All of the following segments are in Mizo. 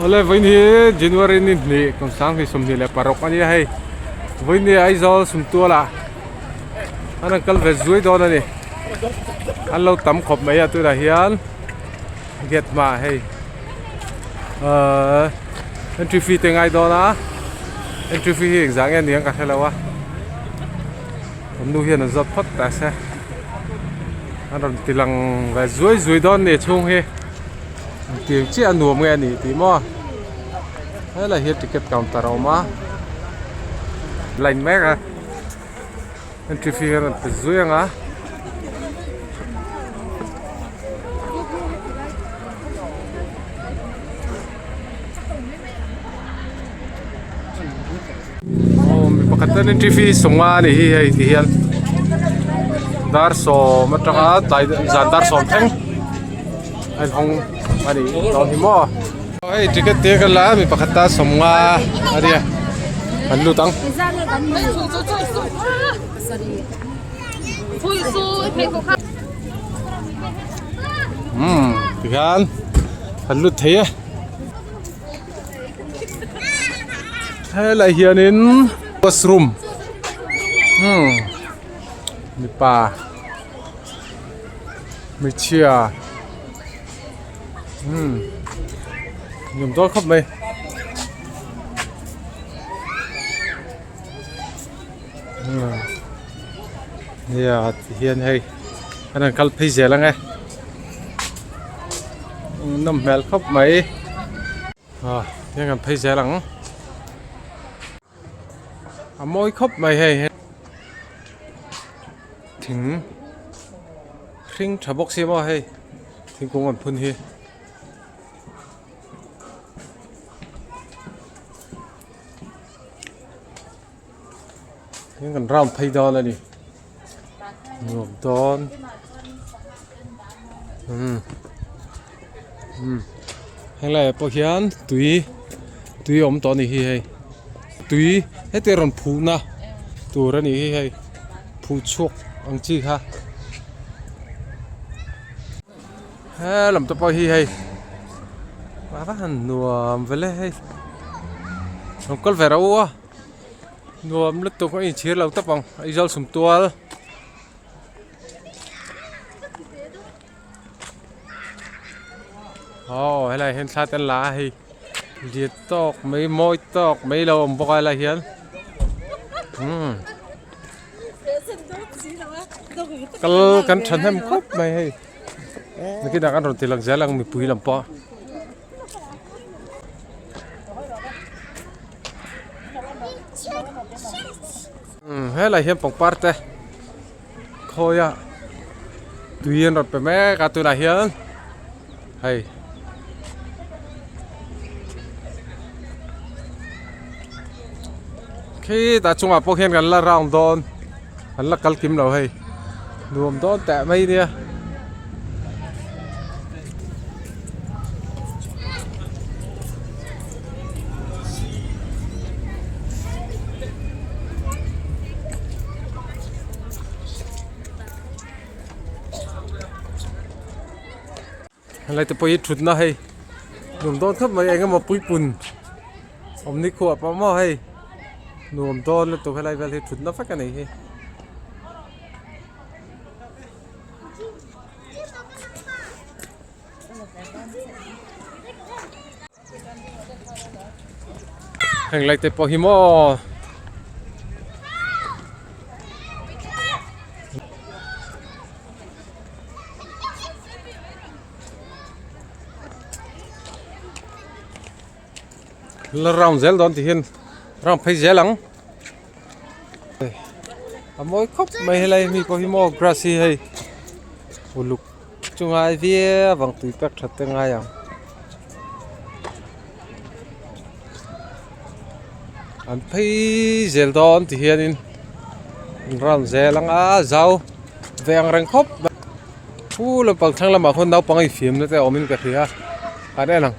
Awle vawiin hi January ni hnih kum 2026 a nia hei vawiin ni Aizawl Sumtuala an rawn kal ve zuai dawn a ni an lo tam khawp mai a tunah hian gate hmaah hei ahh entry fee te ngai dawn a entry fee hi engzah nge ni ang ka hre lo a kan nu hian an zawt phawt ta se an rawn ti lang ve zuai zuai dawn a ni chhung hi. Engtiang chiah a nuam nge a nih tih maw helai hi ticket counter a awm a line mek a entry fee a rawn pe zui ang a. Aw mi pakhat chuan entry fee sawng a ni hi hei ti hian dar sawm atanga tlai zan dar sawm thleng a inhawng a nih dawn hi maw hei ticket te ka la a mi pakhat tan sawmnga a nia kan lut ang. Umm tikhian kan lut thei e. Helai hianin washroom umm mipa hmeichhia umm nuam dawn khawp mai. Nia tihian hei an rawn kal phei zel ang e nawm hmel khawp mai ah tihian kan phei zel ang a mawi khawp mai hei thing hring tha bawk sia maw hei thingkung an phun hi. Heng kan round phei dawn a ni nuam dawn umm umm heng laiah pawh hian tui tui a awm tawh a ni hi hei tui heti rawn phuhna tur a ni hi hei phuh chhuak ang chi kha he lam te pawh hi hei a va han nuam vele hei lo kal ve reuh a nuam lutuk a inchhir lo tawp ang Aizawl Sumtual. Aw helai hian thla te an la a hei lian tawk mai mawi tawk mai lo awm bawk a helai hian umm kal kan thahnem khawp mai hei nakinah kan rawn ti lang zel ang mipui lam pawh. Umm helai hian pangpar te khawi a tui an rawn pe mek a tunah hian hei khitah chungah pawh khian kan la round dawn an la kal kim lo hei nuam dawn teh mai nia. Helai te pawh hi thutna hei nuam dawn khawp mai eng emaw puipun awm ni khuah pawh maw hei nuam dawn lutuk helai vel hi thutna vek a ni hi. Heng lai te pawh hi maw la round zel dawn ti hian round phei zel ang a mawi khawp mai helai mi pawh hi maw grass hi hei uluk chu ngai viau ang tui pek that te ngai ang an phei zel dawn ti hianin an round zel ang a zau ve ang reng khawp mai khu lampang thlang lamah khuan naupang infiamna te a awmin ka hria an en ang.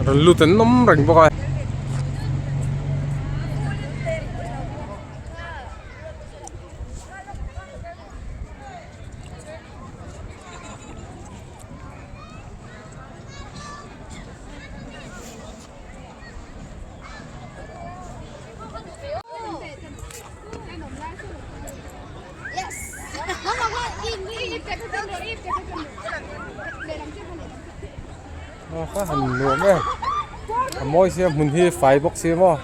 Rawn lut an awm reng bawk a. Aw ka han nuam em a mawi sia hmun hi fai bawk sia maw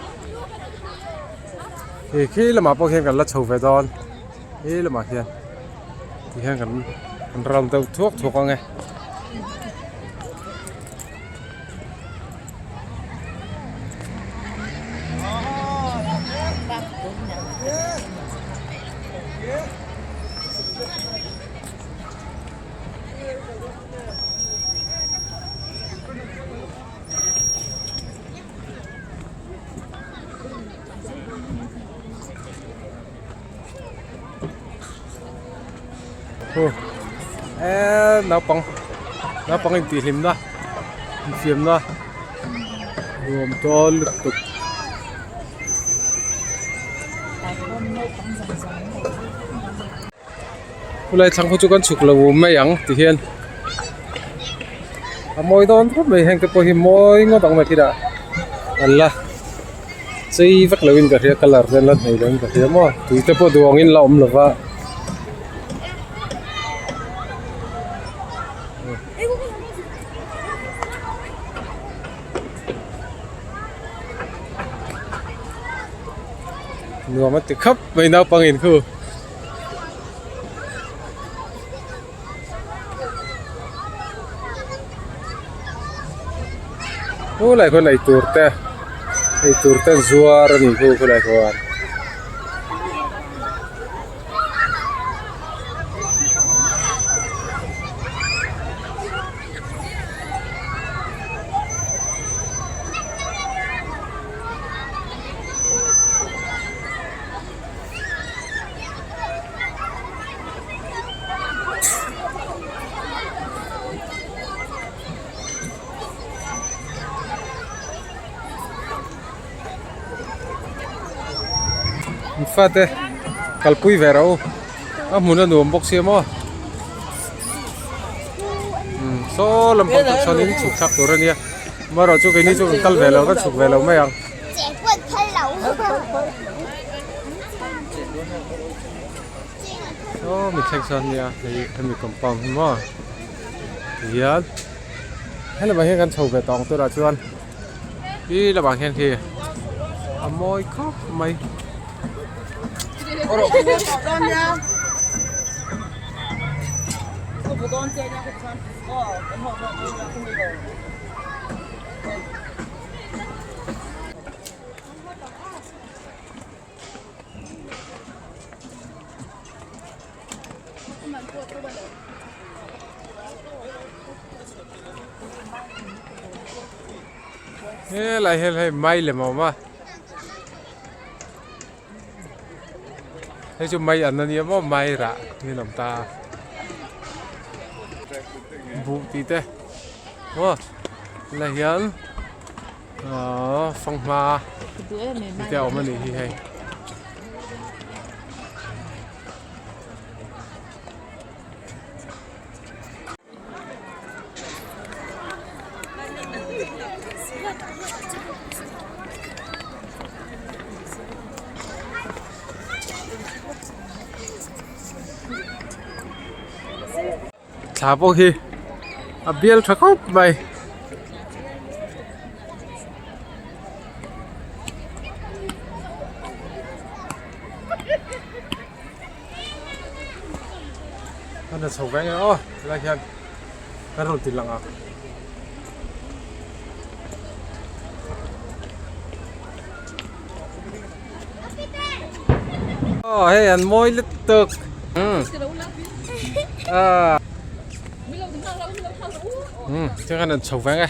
hei khi lamah pawh khian kan la chho ve dawn he lamah hian tihian kan kan round deuh thuak thuak ang e. Eee naupang naupang intihhlimna infiamna nuam dawn lutuk. Khulai thlang khu chu kan chhuk lo mai ang ti hian a mawi dawn khawp mai heng te pawh hi mawi ngawt ang mai khi dah an la chei vek lo in ka hria colour te an la hnawih lo in ka hria maw tui te pawh duh ang in la awm lo va. Nuam a ti khawp mai naupang in khu. Khulai khuan eitur te eitur te an zuar a nih khu khulai khuan. Fate kalpui ve rawh u a hmun a nuam bawk sia maw saw lampang te chuan in chhuk thlak tur a nia amaherawh chu keini chu kan kal ve lo kan chhuk ve lo mai ang. Aw mi thleng sawn nia hei hemi compound hi maw tihian helamah hian kan chho ve tawh ang turah chuan khi lamah khian khi a mawi khawp mai. Helai hian hei mai lem a awm a hei chu mai an ania maw mai rah hi an awm ta a buh tih te maw tunah hian. Aww fanghma te a awm a nih hi hei. Thla pawh hi a bial tha khawp mai. A na chho veng e aw tilai hian kan rawn ti lang ang. Aw hei an mawi lutuk. Chuan an chho veng e.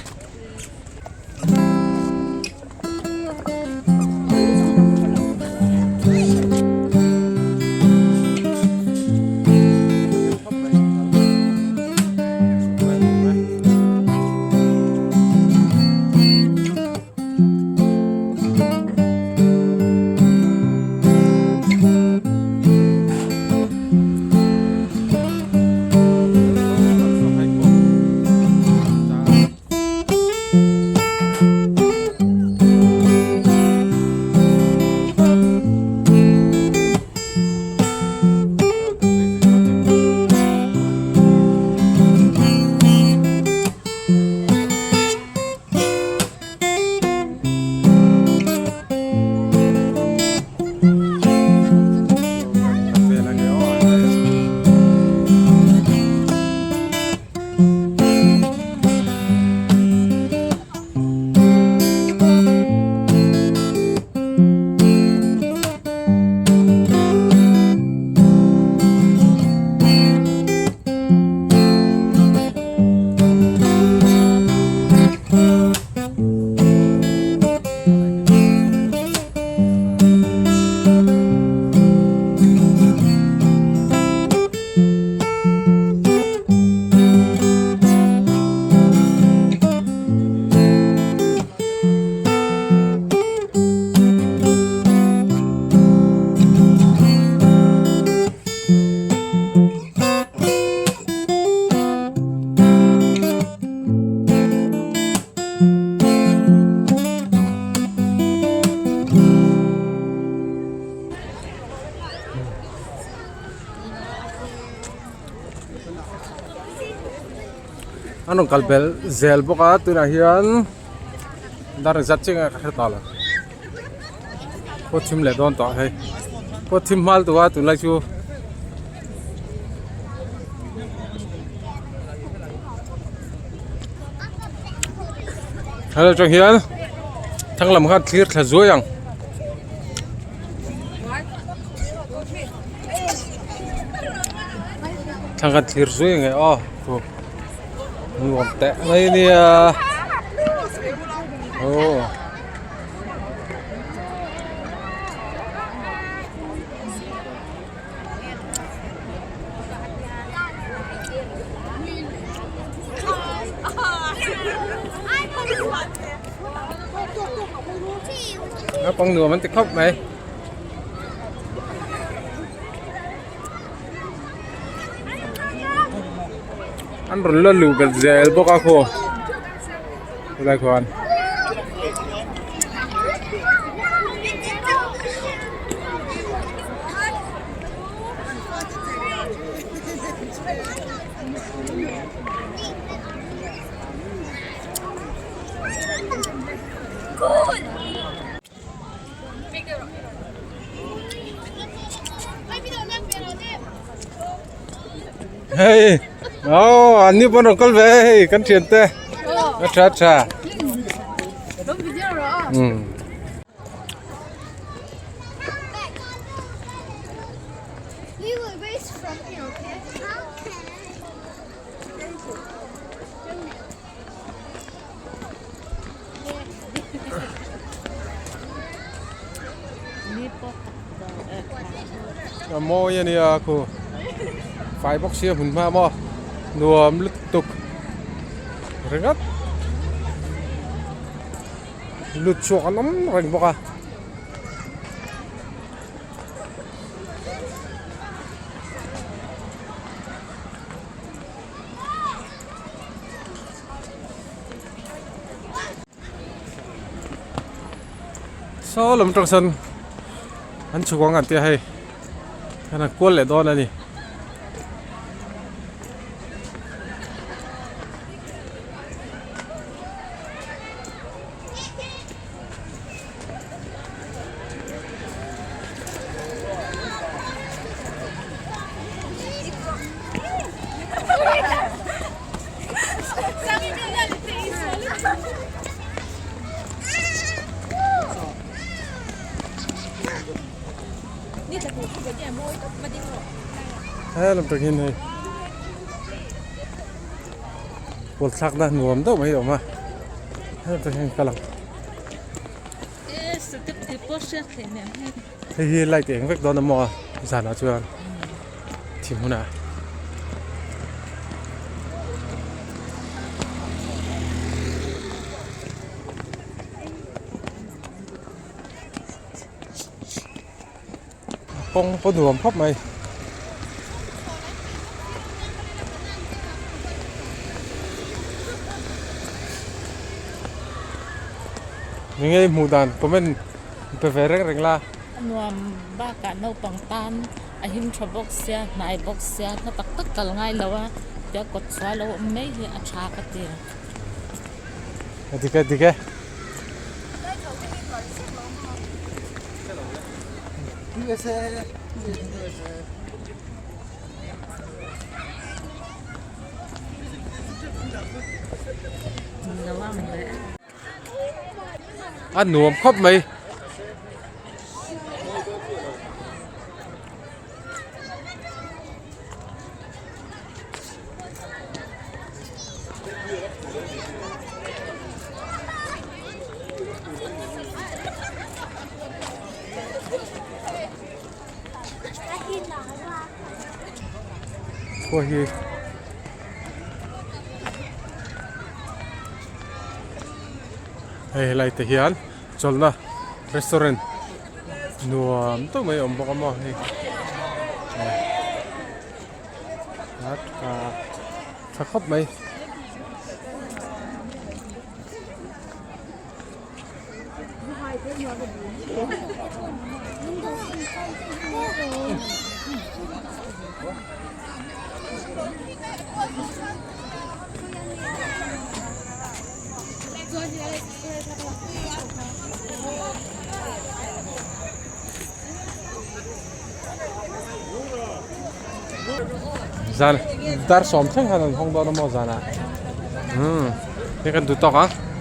An rawn kal belh zel bawk a tunah hian dar zat chiah nge ka hre ta lo khaw thim leh dawn tawh hei khaw thim hma lutuk a tunlai chu. Helai atang hian thlang lam khan thlir thla zuai ang. Thlang khan thlir zuai ang e aw chu nuam teh mai ania aw. Naupang nuam an ti khawp mai. An rawn la luh belh zel bawk a khaw helai khuan. Hei aw an ni pawn rawn kal ve hei kan thian te a tha tha um. A mawi a nia khu fai bawk sia hmun hma maw nuam lutuk ringawt lut chhuak an awm reng bawk a. Saw lam atang sawn an chhuk ang an tia hei an han kual leh dawn a ni. He lam takin hei pawl thlakna nuam deuh mai a awm a he lam takin kal ang hei hi light eng vek dawn a maw zanah chuan thim hunah. Kawng pawh nuam khawp mai. Enge i hmuh dan comment pe ve reng reng la. A nuam bakah naupang tan a him tha bawk sia hnai bawk sia hla tak tak kal ngai lo a tia kawt chhuah lo awm mai hi a tha ka ti. A dik e a dik e. A nuam khawp mai. Khua hi hei helai te hian chawlhna restaurant nuam tawk mai a awm bawk a maw hei a tha tha khawp mai. Zan dar sawm thleng khan an hawng dawn a maw zanah umm hei kan duh tawk ang.